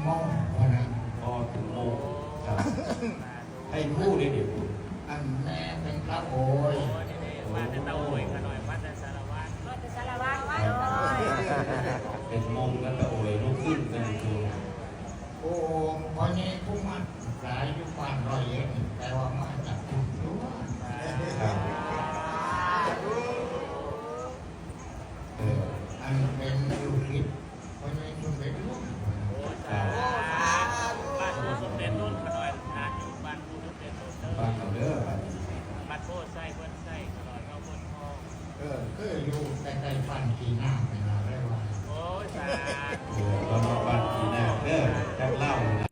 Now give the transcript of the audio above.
ໂມງພຸ້ນນະ ພໍເຖິງໂມງ ເຈົ້າ ໃຫ້ຮູ້ເດ້ເດ ອັນແມ່ເປັນຕາໂອຍ ໂອ້ ມາແຕ່ຕາໂອຍຂະນ້ອຍ ມາແຕ່ສາລະວັນ ມາແຕ່ສາລະວັນ ເປັນມົງກັບຕາໂອຍ ລູກຄຶ່ງກັນຢູ່ ໂອ້ ພໍ່ໃຫຍ່ຜູ້ມັດຫຼາຍຢູ່ບ້ານຮ້ອຍເອັດ ແຕ່ວ່າມາຈາກພຸ້ນຕົວະ ເອີ ອັນເປັນລູກສິດພໍ່ໃຫຍ່ສົມເດັດຫຼວງ ໂອ້ ສາທຸ ບ້ານຜູ້ສົມເດັດລຸນຂະນ້ອຍ ຫຼານຢູ່ບ້ານຜູ້ສົມເດັດລຸນເດີ ຟັງເອົາເດີ ບ້ານນີ້ ບ້ານໂພໄຊ ເພິ່ນໄຊ ຂະນ້ອຍເຮົາເພິ່ນ ເອີ ຄືຢູ່ໃກ້ໆບ້ານຂີ້ນານີ້